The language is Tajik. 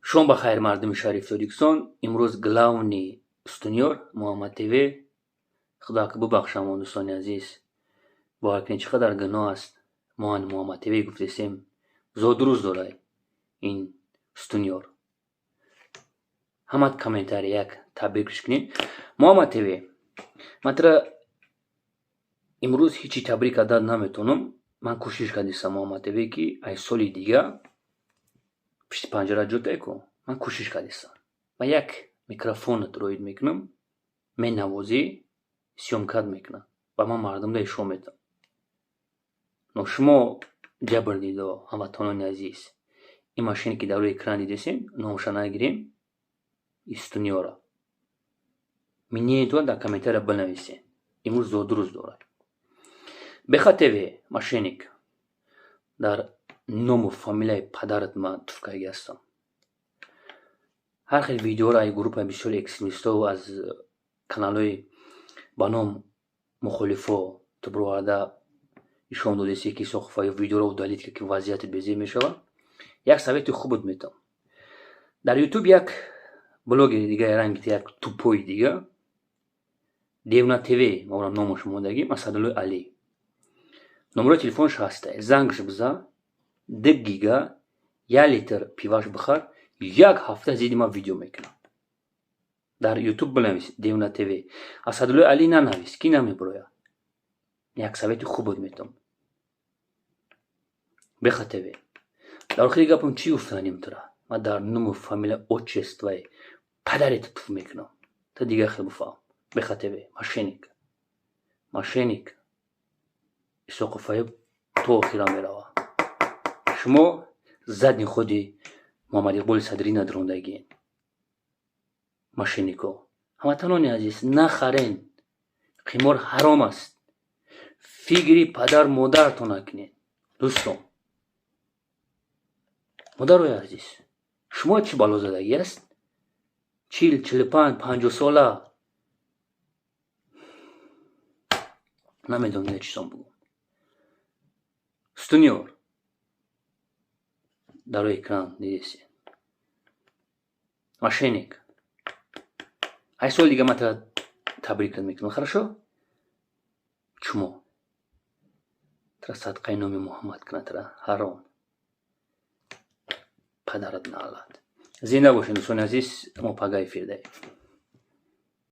Шом ба хайр, мардуми шариф Тоҷикистон. Имрӯз главный Устунёр Муҳаммад ТВ. Худо ки бубахшамон, дӯстони азиз. Бовар кунед, чӣ қадар гуноҳ аст. Мо ан Муҳаммад ТВ гуфтесем, зодрӯз дорад ин Устунёр. Ҳамат комментарий як табрикш кунед. Муҳаммад ТВ, ман тура имрӯз ҳечи табрик карда наметавонам. Ман кӯшиш кардистам, Муҳаммад ТВ, ки ай соли дига пишти панҷара ҷотай ку. Ман кӯшиш кардистам. Ман як микрофонат роид мекунам, менавозӣ, съёмка т мекунам ва ман мардумда ишон метавам. Но шумо ҷабр дидо, ҳамватанони азиз. Ин машине, ки дар рӯи экран дидесем, номаша нагирем, Истунёра. Мнение тон дар комментария бинависед. Имрӯз зодрӯз дорад. Беха ТВ, мошенник, дар ному фамилияи падарат ман туфкагӣ ҳастам. Ҳар хел видеоро ай группаи бисёри экстремистову аз каналҳои ба ном мухолифо ту бироварда ишон додеси, ки сохфа ё видеоро удалить, ки вазъияти безеб мешавад. Як совет и хубот метавам. Дар Ютуб як блогери дигаи ранги як тупой и дига, Девна ТВ, ма номаш мондагӣ, Асадуллои Алӣ. Номерои телефонаш ҳаста. Зангш биза, 2 гига, 1 литр пиваш бихар, як ҳафта зидди ман видео мекунам. Дар Ютуб бинавис Девна ТВ. Асадуллои Алӣ нанавис, ки намебирояд. Як совет и хубот метавам. Беха ТВ. Дар охири гапам чӣ гуфтанем тура? Ман дар ному фамилия, отчество и падарет туф мекунам. Ту дигар хел бифаҳм. Беха ТВ, мошенник. Мошенник. Исоқу Фаиб то охира меравад. Шумо задний ход и Муҳаммад Иқболи Садрӣ надрондагиен. Мошенник о. Ҳамватанони азиз, нахарен. Қимор ҳаром аст. Фикри падар модаратон накунед. Дӯстон. Модарои азиз, шумо чӣ бало задагӣ аст? 40, 45, 50 сола. Намедонам дигар чизон бугӯм. Устунёр, дар рӯи экран дидесед. Мошенник. 8 соли дига ман тура табрикат мекунам. Хорошо? Чумо. Тура садқаи номи Муҳаммад кунад тура. Ҳаром. Падарат наълат. Зинда бошед, дӯстони азиз, мо пага эфир даем.